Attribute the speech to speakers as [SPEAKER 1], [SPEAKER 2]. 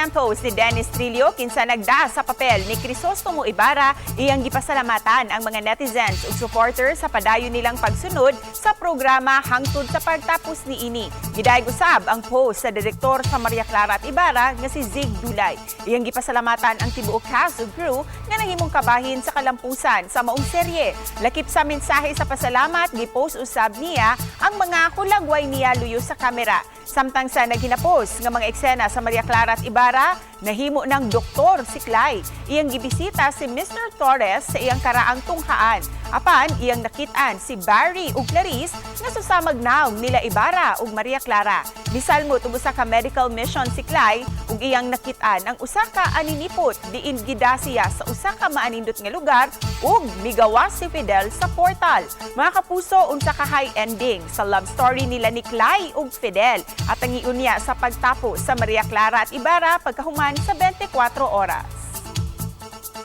[SPEAKER 1] Instagram post ni Dennis Trillo, kinsa nagda sa papel ni Crisostomo Ibarra, iyang gipasalamatan ang mga netizens ug supporters sa padayon nilang pagsunod sa programa hangtod sa pagtapos niini. Gidayeg usab ang post sa direktor sa Maria Clara at Ibarra nga si Zig Dulay. Iyang gipasalamatan ang tibuok cast ug crew nga nahimong kabahin sa kalampusan sa maong serye. Lakip sa mensahe sa pasalamat, gipost usab niya ang mga hulagway niya luyo sa kamera. Samtang sa naghinapos nga mga eksena sa Maria Clara at Ibarra, nahimo ng doktor si Klay. Iyang gibisita si Mr. Torres sa iyang karaang tunghaan. Apan iyang nakit-an si Barry ug Clarice nga susamag nawong nila Ibarra ug Maria Clara. Misalmot og usa ka medical mission si Klay ug iyang nakit-an ang usa ka aninipot diin gida siya sa usa ka maanindot nga lugar ug migawas si Fidel sa portal. Mga kapuso, unsa ka high ending sa love story nila ni Klay ug Fidel at ang niya sa pagtapos sa Maria Clara at Ibarra pagkahuman sa 24 Oras?